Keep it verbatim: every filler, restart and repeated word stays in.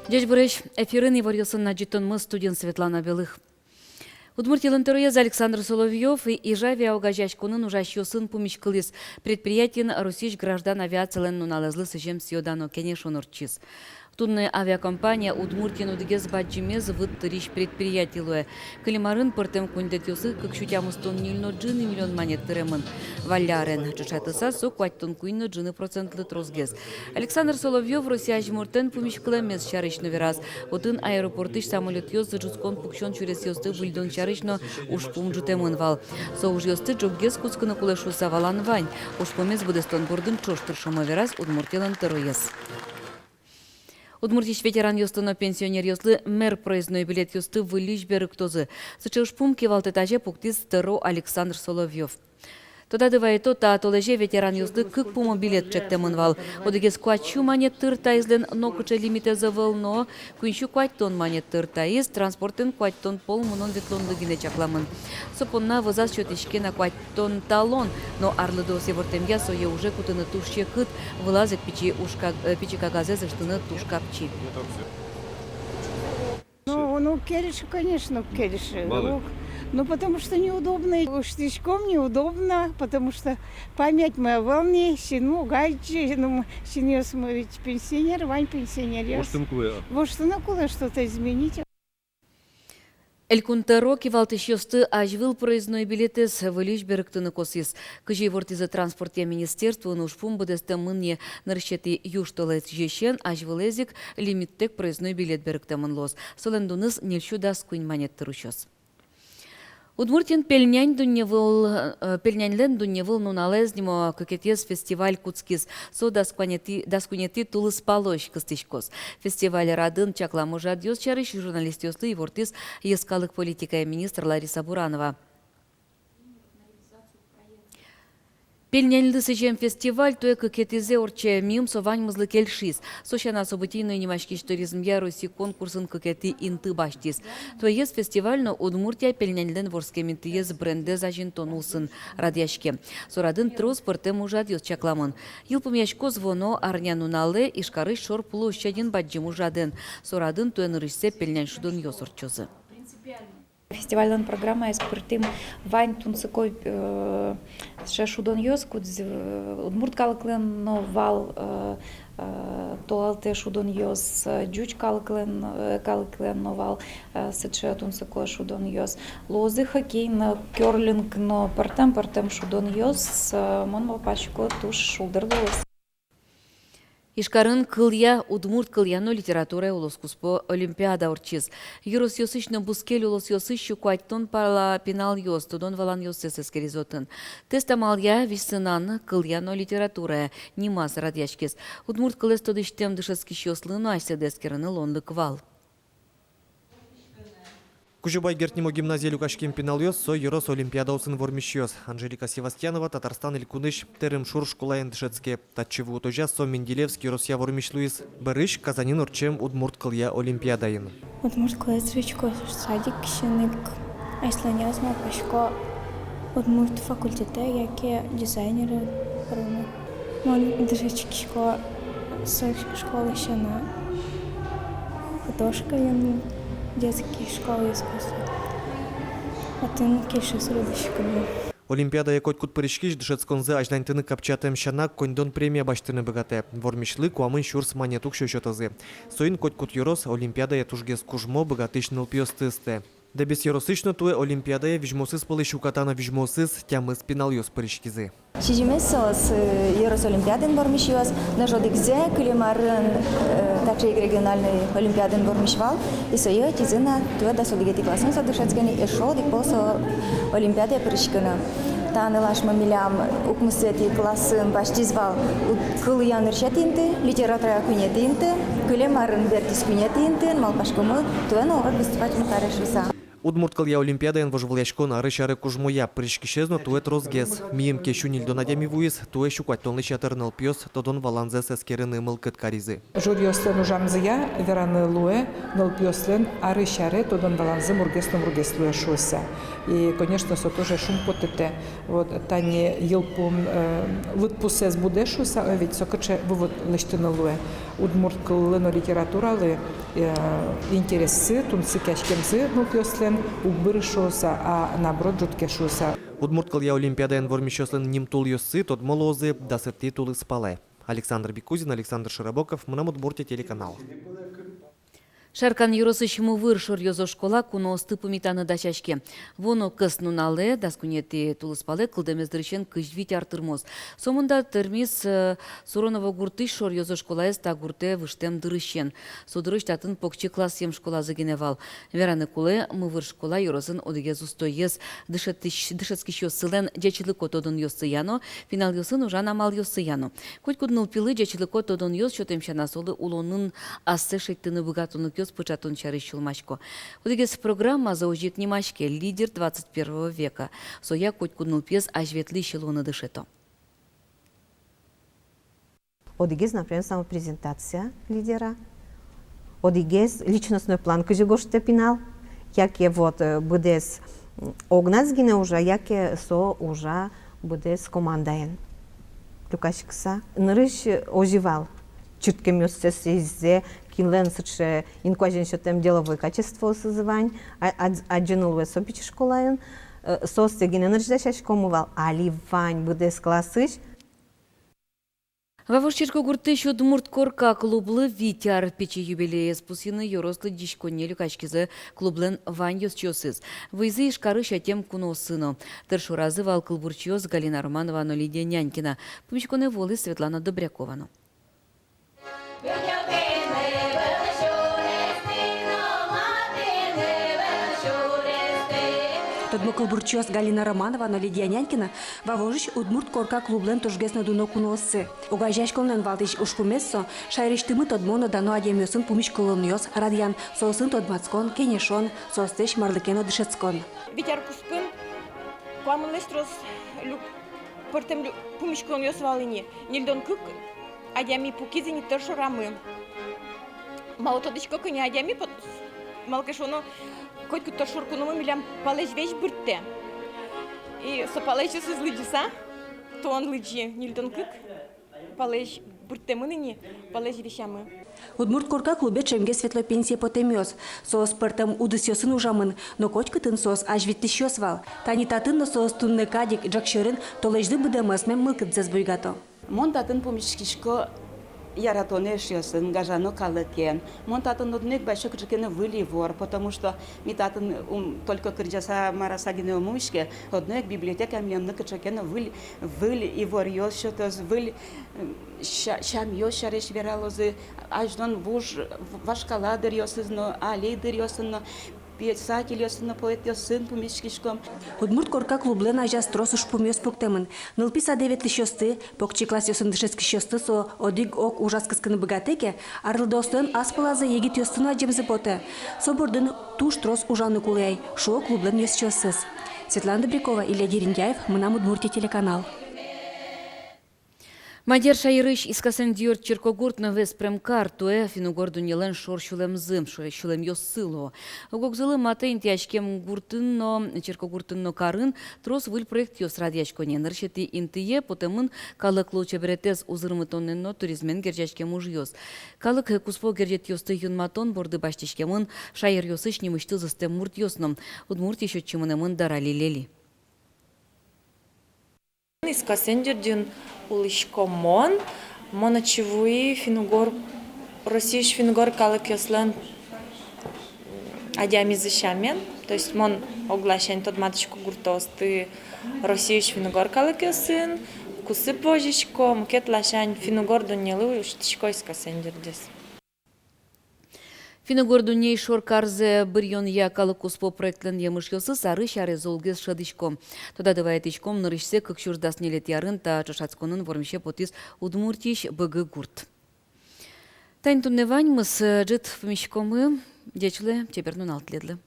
Ӟечбуресь! Эфирын иворъёсын адӟытонмы, студиын Светлана Белых. Удмуртилэн тӧроез Александр Соловьёв Ижавиа огазеяськонын ужасьёсын пумиськылӥз. Предприятиын Россиысь граждан авиацилэн нуналэзлы сӥзем сӥё-дано кенешон ортчиз. Туннэ авиакомпания Удмуртиын одӥгез бадӟымез выт тырись предприятие луэ. Кылем арын пӧртэм коньдэтъёсы кык сю тямыстон ньыль но ӝыны миллион манет тыремын. Валлярен ӵошатыса, со куатьтон куинь но ӝыны процентлы тросгес. Александр Соловьёв Россия азьмуртэн пумиськылэмез сярысь но вераз. Отын аэропортысь самолётъёс ӝутскон-пуксён сюресъёсты выльдон сярысь но ужпум ӝутэмын вал. Со ужъёсты ӝоггес кутскыны кулэ шуыса валан вань. Ужпумез быдэстон бордын ӵош тыршомы, вераз Удмуртилэн тӧроез. Удмуртиысь ветеранъёслы но пенсионеръёслы мер проездной билетъёсты выльысь берыктозы. Сыӵе ужпум кивалтэт азе пуктӥз тӧро Александр Соловьёв. Тодады вайытом, та толэзе ветеранъёслы кык пумо билет ӵектэмын вал. Одӥгез куать сю манет тыр, таизлэн нокыӵе лимитэз ӧвӧл, но куинь сю куатьтон манет тыр, таиз транспортэн куатьтон пол мынон-ветлонлы гинэ чакламын. Со понна вӧзаз сётӥське на куатьтон талон, но арлыдоос ивортэмъя, сое уже кутыны туж секыт, вылаз ик пичи уж каг-, э, пичи кагазэз ыштыны туж капчи. Ну, ну, кельше, конечно, кельше. Малы? Уг. Ну, потому что неудобно. Уштӥськом, неудобно, потому что память моя волне, синмы уг адӟы, ну, м, синъёсмы ведь пенсионер, вань пенсионеръёс. Воштыны кулэ. Воштыны кулэ, что-то изменить. Элькун тӧро кивалтӥсьёсты азьвыл проездной билетэз выльысь берыктыны косӥз. Кызьы ивортӥзы транспортъя министерствоын, ужпум быдэстэмын ни нырысетӥ южтолэзьысен, азьвылэз ик лимиттэк проездной билет берыктэмын луоз. Солэн дуныз ньыль сю дас куинь манет тыр усёз. Удмуртиын пельнянь дунневыл, э, пельняньлэн дунневыл нуналэз нимо кыкетӥез фестиваль кутскиз. Со дас куинетӥ, дас куинетӥ тулыспалозь кыстӥськоз. Фестиваль радын чаклам ужрадъёс сярысь журналистъёслы ивортӥз йӧскалык политикая министр Лариса Буранова. Пельняньлы сӥзем фестиваль туэ кыкетӥзэ ортче, миым со ваньмызлы кельшиз. Со сяна, событийной нимаськись туризмъя Россиысь конкурсын кыкетӥ инты басьтӥз. Туэез фестиваль но Удмуртия пельняньлэн вордскем интыез брендэз азинтон улсын радъяське. Со радын трос пӧртэм ужрадъёс чакламын. Йылпумъяськоз вуоно арнянуналэ Ижкарысь шор площадьын бадӟым ужрадэн. Со радын туэ нырысьсэ пельнянь шудонъёс ортчозы. Фестивальлэн программаез пыртӥм вань тунсыко, э, сыӵе шудонъёс, кудзэ, э, удмурт калыклэн но вал, э, э, толалтэ шудонъёс, э, ӟуч калыклэн, э, калыклэн но вал, э, сыӵе тунсыко шудонъёс. Луозы хоккей но, кёрлинг но, пӧртэм-пӧртэм шудонъёс, э, мон малпасько, туж шулдыр луоз. Ижкарын кылъя, удмурт кылъя но литературая улоскуспо олимпиада ортчиз. Ёросъёсысь но бускель улосъёсысь сю куатьтон пала пиналъёс тодон-валанъёссэс эскеризы отын. Тест амалъя визьсынан кылъя но литературая нимаз радъяськиз. Удмурт кылэз тодӥсьтэм дышетскисьёслы но асьсэды эскерыны луонлык вал. Кузебай Герд нимо гимназие люкаськем пиналъёс — со ёрос олимпиадаосын вормисьёс. Анжелика Севастьянова Татарстан Элькунысь Тырмышур школаын дышетске. Татчы вуытозяз со Менделеевск ёросъя вормись луиз. Бӧрысь Казанын ортчем удмурт кылъя олимпиадаын. Удмурт кылэз дышетско садикысен ик. Аслэсьтыз малпасько удмурт факультетэ яке дизайнерэ пырыны. Мон дышетскисько со школа сяна, художкаын, детский школа искусств. Отын кельше суредъяськыны. Олимпиадае котькуд пыриськись дышетсконзэ азьланьтыны капчатэм сяна, коньдон премия басьтыны быгатэ. Вормисьлы куамын сюрс манет уксё сётозы. Соин котькуд ёрос олимпиадае тужгес кужмо, быгатӥсь нылпиосты ыстэ. Дэбес ёросысь но туэ олимпиадае визьмосыз пӧлысь уката но визьмосыз, тямыс пиналъёс пыриськизы. Сизьымез соос, э, ёрос олимпиадаын вормисьёс, нош одӥгзэ кылем арын, э, таӵе ик региональной олимпиадаын вормись вал, и сое ӧтизы на, туэ дас одӥгетӥ классын со дышетске ни, эшшо одӥг пол со олимпиадае пыриськыны. Та нылашмы милям укмысэтӥ классын басьтӥз вал у-, кылъя нырысетӥ инты, литературая куинетӥ инты, кылем арын бертӥз куинетӥ интыын, малпаськомы, туэ но выступать каре шуыса. Удмурт кылъя олимпиадаын вожвылъяськон арысь аре кужмоя, пыриськисез но туэ тросгес. Миым ке сю ньыльдон адями вуиз, туэ сю куатьтонлэсь ятыр нылпиос тодон-валанзэс эскерыны мылкыд каризы. Жюриослэн ужамзыя вераны луэ, нылпиослэн арысь аре тодон-валанзы мургес но мургес луэ шуыса. И, конечно, со тоже шумпотытэ. Вот тани йылпум, э, лыдпусэз будэ шуыса, э, ведь со кыӵе вывод лэсьтыны луэ. Удмурт кыллы но литературалы, э, интерессы, тунсыкъяськемзы нылпиослэн уг быры шуыса, а наоборот ӝутске шуыса. Удмурт кылъя олимпиадаын вормисьёслэн нимтулъёссы тодмо луозы дасэтӥ тулыспалэ. Александр Бекузин, Александр Широбоков, «Мынам Удмуртие» телеканал. Шаркан ёросысь Мувыр шоръёзо школа куноосты пумитаны дасяське. Вуоно кӧснуналэ, дас куинетӥ тулыспалэ, кылдэмез дырысен кызь вить ар тырмоз. Сомында тырмиз, э, Суроново гуртысь шоръёзо школаез та гуртэ выжтэм дырысен. Со дырысь татын покчи классъем школазы гинэ вал. Вераны кулэ, Мувыр школа ёросын одӥгез устоез дышетӥсь-, дышетскисьёссылэн ӟечлыко тодонъёссыя но, пиналъёсын ужан амалъёссыя но. Котькуд нылпилы ӟечлыко тодонъёс сётэм сяна, солы улонын ассэ шедьтыны быгатонлыкъёс пыӵатон сярысь сюлмасько. Одӥгез программазы озьы ик нимаське «Лидер двадцать первого века». Соя котькуд нылпиез азьветлӥсь луыны дышето. Одӥгез, например, самопрезентация лидера. Одӥгез личностной план, кызьы гожтэ пинал. Яке вот, э, быдэс, м, огназ гинэ ужа, яке со ужа быдэс командаен люкаськыса. Нырысь, э, озьы вал. Чырткемъёссэ, сӥзьзэ, кинлэн сыӵе инкуазен сётэм деловой качествоосыз вань. А, а, адӟыны луэ со пичи школаын. Э, соосты гинэ нырысь дасяськомы вал, али вань быдэс классысь. Вавож черкогуртысь «Удмурт корка» клублы вить ар. Пичи юбилеез пусйыны ёрос лыдӟиськонние люкаськизы клублэн вань ёзчиосыз. Вуизы Ижкарысь ӧтем куноосы но. Тыр шоразы вал кылбурчиос Галина Романова но Лидия Нянькина. Пумиськонэ вуылӥз Светлана Добрякова но. Тодмо кылбурчиос Галина Романова но Лидия Нянькина Вавожысь «Удмурт корка» клублэн тужгес но дуно кунооссы. Огазеяськонлэн валтӥсь ужпумез со — шаерысьтымы тодмо но дано адямиосын пумиськылонъёс радъян, соосын тодматскон, кенешон, соослэсь марлыке но дышетскон. Вить ар куспын куамынлэсь трос люк-, пӧртэм люк-, пумиськылонъёс вал ини. Ньыльдон кык адями пукиз ини тыр шорамы. Малы тодӥсько ке, кӧня адями пот-, малы ке шуоно, котькуд тыр шор куномы милям палэзь весь бырттэ. И со палэзьёсыз лыдӟыса, тон лыдӟи, ньыльдон кык палэзь бырттэмын ини, палэзь весямы. «Удмурт корка» клубе ӵемгес ветло пенсие потэмъёс. Соос пӧртэм удысъёсын ужамын, но котькытын соос азьветлӥсьёс вал. Тани татын но соос туннэ кадь ик ӝӧк сьӧрын толэзьлы быдэ мӧзмем мылкыдзэс буйгато. Мон татын пумиськисько яратоно эшъёсын, гажано калыкен. Мон татын одно ик басьто кыӵе ке но выль ивор, потому что ми татын, ум, только кырӟаса, мараса гинэ ум пумиське, одно ик библиотека милемлы кыӵе ке но выль, выль иворъёс сётоз, выль, м, ся-, сямъёс сярысь вералозы, азьлон вуж, в-, вашкала дыръёсыз но, али дыръёсын но, писательёсын но, поэтъёсын пумиськиськом. «Удмурт корка» клублэн азяз трос ужпумъёс пуктэмын. Нылпи садэ ветлӥсьёсты, покчи классъёсын дышетскисьёсты со одӥг-ог ужаз кыскыны быгатэ ке, арлыдоослэн ас пӧлазы егитъёсты но адӟемзы потэ. Со бордын туж трос ужаны кулэ ай, шуо клублэн ёзчиосыз. Светлана Добрякова, Илья Дерендяев, «Мынам Удмуртие» телеканал. Мадьяр шаерысь Искасен-Дьёрд черкогурт но Веспрем кар туэ финн-угор дуннелэн шор сюлэмзы, шо-, сюлэмъёссы луо. Ог-огзылы матэ интыяськем гуртын но, черкогуртын но карын трос выль проектъёс радъясько ни. Нырысетӥ интые потэмын калык лулчеберетэз узырмытонэн но туризмен герӟаськем ужъёс. Калык куспо герӟетъёсты юнматон борды басьтӥськемын шаеръёсысь нимысьтыз ыстэм муртъёс но. Удмуртиысь отчы мынэмын Дарали Лели. Искасен-Дьёрдын улӥсько мон. Мон отчы вуи финн-угор, Россиысь финн-угор калыкъёслэн адямизы сямен. То есть мон огласянь тодматӥсько гуртоосты Россиысь финн-угор калыкъёсын, кусып возисько, мукет ласянь финн-угор дуннелы усьтӥсько Искасен-Дьёрд. Финн-угор дуннеысь шоркарзэ быръёнъя калык куспо проектлэн емышъёсыз арысь аре золгес шӧдӥсько. Тодады вайытӥськом, нырысьсэ кык сюрс дас ньылетӥ арын та ӵошатсконын вормисе потӥз Удмуртиысь Быгы гурт. Тани туннэ ваньмыз, ӝыт пумиськомы, ӟеч улэ, чебер нунал тӥледлы.